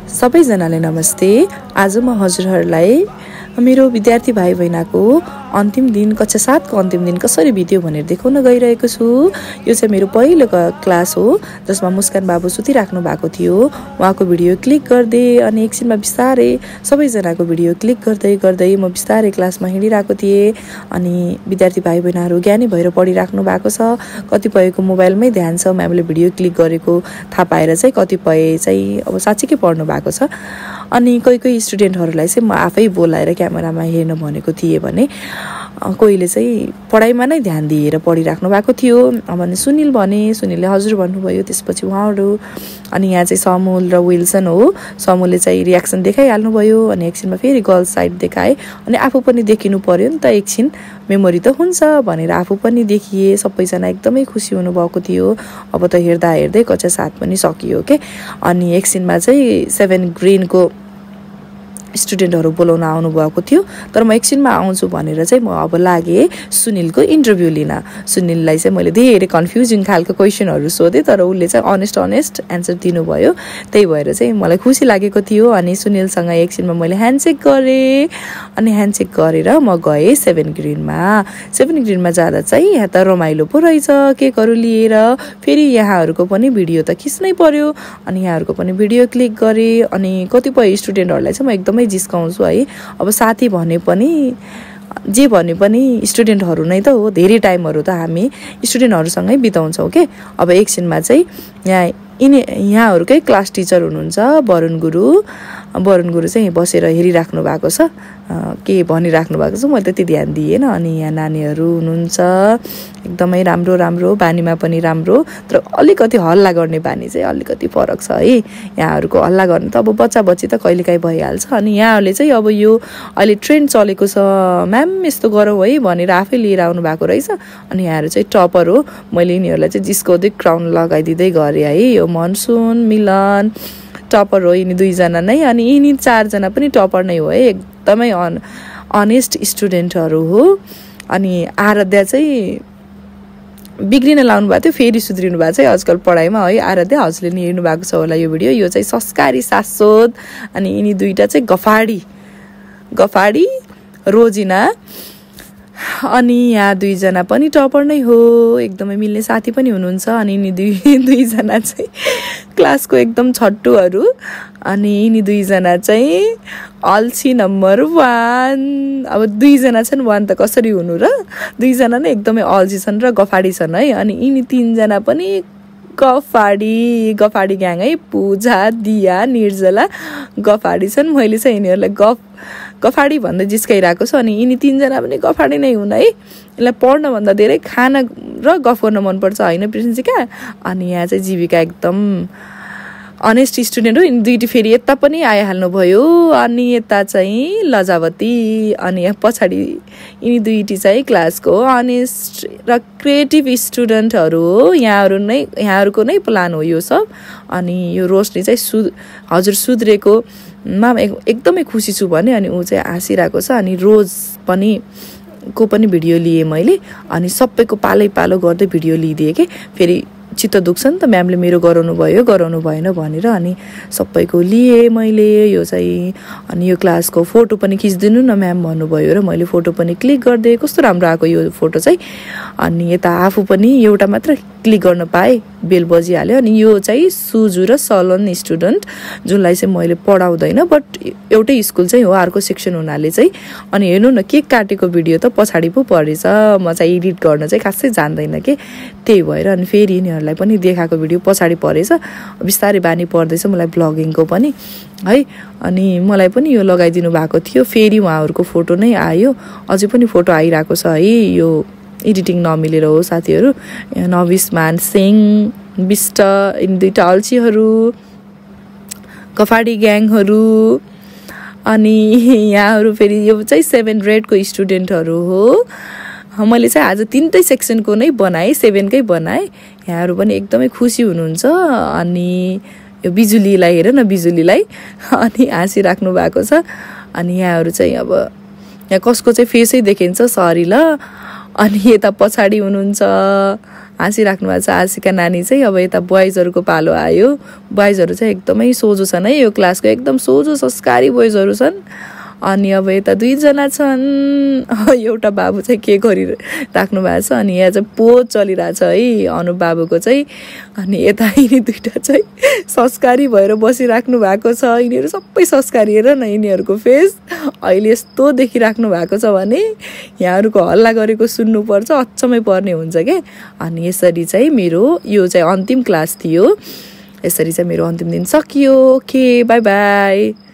सबैजनालाई नमस्ते। आज म हजुरहरूलाई मेरो विद्यार्थी भाइ बहिनीको अन्तिम दिन कक्षा 7 को अन्तिम दिन कसरी बित्यो भनेर देखाउन गइरहेको छु। यो चाहिँ मेरो पहिलो क्लास हो जसमा मुस्कान बाबु सुतिराख्नु भएको थियो। उहाँको भिडियो क्लिक गर्दै अनि एकछिनमा बिस्तारै सबैजनाको भिडियो क्लिक गर्दै गर्दै म बिस्तारै क्लासमा हिँडिरहेको थिएँ। अनि विद्यार्थी भाइ बहिनीहरू ज्ञानी भएर पढिराख्नु भएको छ। कतिपयको मोबाइलमै ध्यान छ, म्यामले भिडियो क्लिक गरेको थाहा पाएर चाहिँ कतिपय चाहिँ अब साँच्चीकै पढ्नु भएको छ। अनि कोही स्टुडेन्टहरूलाई चाहिँ म आफै बोलाएर क्यामेरामा हेर्न भनेको थिएँ भने कोहीले चाहिँ पढाइमा नै ध्यान दिएर पढिराख्नु भएको थियो। भने सुनिलले हजुर भन्नुभयो। त्यसपछि उहाँहरू अनि यहाँ चाहिँ समूल र विल्सन हो। समूलले चाहिँ रियाक्सन देखाइहाल्नु भयो अनि एकछिनमा फेरि गर्ल्स साइड देखाए अनि आफू पनि देखिनु पर्यो नि त, एकछिन मेमोरी त हुन्छ भनेर आफू पनि देखिए। सबैजना एकदमै खुसी हुनुभएको थियो। अब त हेर्दा हेर्दै कक्षा 7 पनि सकियो के। अनि एकछिनमा चाहिँ 7 ग्रिनको स्टुडेन्टहरू बोलाउन आउनुभएको थियो। तर म एकछिनमा आउँछु भनेर चाहिँ म अब लागेँ सुनिलको इन्टरभ्यू लिन। सुनिललाई चाहिँ मैले धेरै कन्फ्युजिङ खालको क्वेसनहरू सोधेँ तर उसले चाहिँ अनेस्ट एन्सर दिनुभयो। त्यही भएर चाहिँ मलाई खुसी लागेको थियो। अनि सुनिलसँग एकछिनमा मैले ह्यान्डसेक गरेँ अनि ह्यान्डसेक गरेर म गएँ 7 ग्रिनमा। 7 ग्रिनमा जाँदा चाहिँ यहाँ त रमाइलो पो रहेछ, केकहरू लिएर फेरि यहाँहरूको पनि भिडियो त खिच्नै पर्यो। अनि यहाँहरूको पनि भिडियो क्लिक गरेँ। अनि कतिपय स्टुडेन्टहरूलाई चाहिँ म एकदमै जिस्काउँछु है। अब साथी भने पनि जे भने पनि स्टुडेन्टहरू नै त हो। धेरै टाइमहरू त हामी स्टुडेन्टहरूसँगै बिताउँछौँ के। अब एकछिनमा चाहिँ यहाँहरूकै क्लास टिचर हुनुहुन्छ वरुण गुरु चाहिँ बसेर हेरिराख्नु भएको छ, के भनिराख्नु भएको छ मैले त्यति ध्यान दिएन। अनि यहाँ नानीहरू हुनुहुन्छ एकदमै राम्रो बानीमा पनि राम्रो, तर अलिकति हल्ला गर्ने बानी चाहिँ अलिकति फरक छ है। यहाँहरूको हल्ला गर्ने त अब बच्ची त कहिलेकाहीँ भइहाल्छ। अनि यहाँहरूले चाहिँ अब यो अहिले ट्रेन्ड चलेको छ, म्याम यस्तो गरौँ है भनेर आफै लिएर आउनु भएको रहेछ। अनि यहाँहरू चाहिँ टपर हो। मैले यिनीहरूलाई चाहिँ जिस्काउँदै क्राउन लगाइदिँदै गरेँ है। यो मनसुन मिलन टपर हो यिनी दुईजना नै। अनि यिनी 4 जना पनि टपर नै हो है, एकदमै अनेस्ट स्टुडेन्टहरू हो। अनि आराध्या चाहिँ बिग्रिन लाउनु भएको थियो, फेरि सुध्रिनु भएको छ आजकल पढाइमा है। आराध्या हजुरले नि हेर्नु भएको छ होला यो भिडियो। यो चाहिँ संस्कारी शाश्वत। अनि यिनी दुईटा चाहिँ गफाडी रोजिना। अनि यहाँ 2 जना पनि टपर नै हो, एकदमै मिल्ने साथी पनि हुनुहुन्छ। अनि यिनी दुईजना चाहिँ क्लासको एकदम छट्टुहरू। अनि यिनी 2 जना चाहिँ अल्छी नम्बर 1। अब 2 जना छन् 1 त कसरी हुनु र। 2 जना नै एकदमै अल्छी छन् र गफाडी छन् है। अनि यिनी 3 जना पनि गफाडी ग्याङ है। पूजा, दिया, निर्जला गफाडी छन्। मैले चाहिँ यिनीहरूलाई गफाडी भन्दै जिस्काइरहेको छु। अनि यिनी 3 जना पनि गफाडी नै हुन् है। यसलाई पढ्नभन्दा धेरै खाना र गफ गर्न मनपर्छ होइन प्रिन्सिका। अनि यहाँ चाहिँ जीविका एकदम अनेस्ट स्टुडेन्ट हो। यिनी दुईटी फेरि यता पनि आइहाल्नुभयो। अनि यता चाहिँ लजावती। अनि यहाँ पछाडि यिनी दुईटी चाहिँ क्लासको अनेस्ट र क्रिएटिभ स्टुडेन्टहरू हो। यहाँहरूको नै प्लान हो यो सब। अनि यो रोशनी चाहिँ हजुर सुध्रेको मा एकदमै खुसी छु भने अनि ऊ चाहिँ हाँसिरहेको छ। अनि रोज को पनि भिडियो लिएँ मैले। अनि सबैको पालो गर्दै भिडियो लिइदिएँ कि फेरि चित्त दुख्छ नि त, म्यामले मेरो गराउनु भएन भनेर। अनि सबैको लिएँ मैले यो चाहिँ। अनि यो क्लासको फोटो पनि खिचिदिनु न म्याम भन्नुभयो र मैले फोटो पनि क्लिक गरिदिएँ। कस्तो राम्रो आएको यो फोटो चाहिँ। अनि यता आफू पनि एउटा मात्र क्लिक गर्न पाएँ, बेल बजिहाल्यो। अनि यो चाहिँ सुजु र सलन स्टुडेन्ट जुनलाई चाहिँ मैले पढाउँदैन बट एउटै स्कुल चाहिँ हो, अर्को सेक्सन हुनाले चाहिँ। अनि हेर्नु न केक काटेको भिडियो त पछाडि पो परेछ। म चाहिँ एडिट गर्न चाहिँ खासै जान्दैन के, त्यही भएर। अनि फेरि यिनीहरूलाई पनि देखाएको भिडियो पछाडि परेछ। बिस्तारै बानी पर्दैछ मलाई ब्लगिङको पनि है। अनि मलाई पनि यो लगाइदिनु भएको थियो। फेरि उहाँहरूको फोटो नै आयो, अझै पनि फोटो आइरहेको छ है। यो एडिटिङ नमिलेर हो साथीहरू। नविसमान सिंह बिष्ट यिनी 2टा अल्छीहरू गफाडी ग्याङहरू। अनि यहाँहरू फेरि यो चाहिँ 7 ग्रेडको स्टुडेन्टहरू हो। मैले चाहिँ आज 3टै सेक्सनको नै बनाएँ, 7कै बनाएँ। यहाँहरू पनि एकदमै खुसी हुनुहुन्छ। अनि यो बिजुलीलाई हेर न, बिजुलीलाई अनि हाँसिराख्नु भएको छ। अनि यहाँहरू चाहिँ अब यहाँ कसको चाहिँ फेसै देखिन्छ, सरी ल। अनि यता पछाडि हुनुहुन्छ हाँसिराख्नु भएको छ। आशिका नानी चाहिँ अब यता बोइजहरूको पालो आयो। बोइजहरू चाहिँ एकदमै सोझो छन् है, यो क्लासको एकदम सोझो संस्कारी बोइजहरू छन्। अनि अब यता 2 जना छन्। एउटा बाबु चाहिँ के गरिराख्नु भएको छ, अनि यहाँ चाहिँ पोज चलिरहेछ है अनु बाबुको चाहिँ। अनि यता यिनी 2टा चाहिँ संस्कारी भएर बसिराख्नु भएको छ। यिनीहरू सबै संस्कारी, हेर न यिनीहरूको फेस अहिले यस्तो देखिराख्नु भएको छ भने यहाँहरूको हल्ला गरेको सुन्नुपर्छ, अचम्मै पर्ने हुन्छ के। अनि यसरी चाहिँ मेरो यो चाहिँ अन्तिम क्लास थियो। यसरी चाहिँ मेरो अन्तिम दिन सकियो। Okay, by by.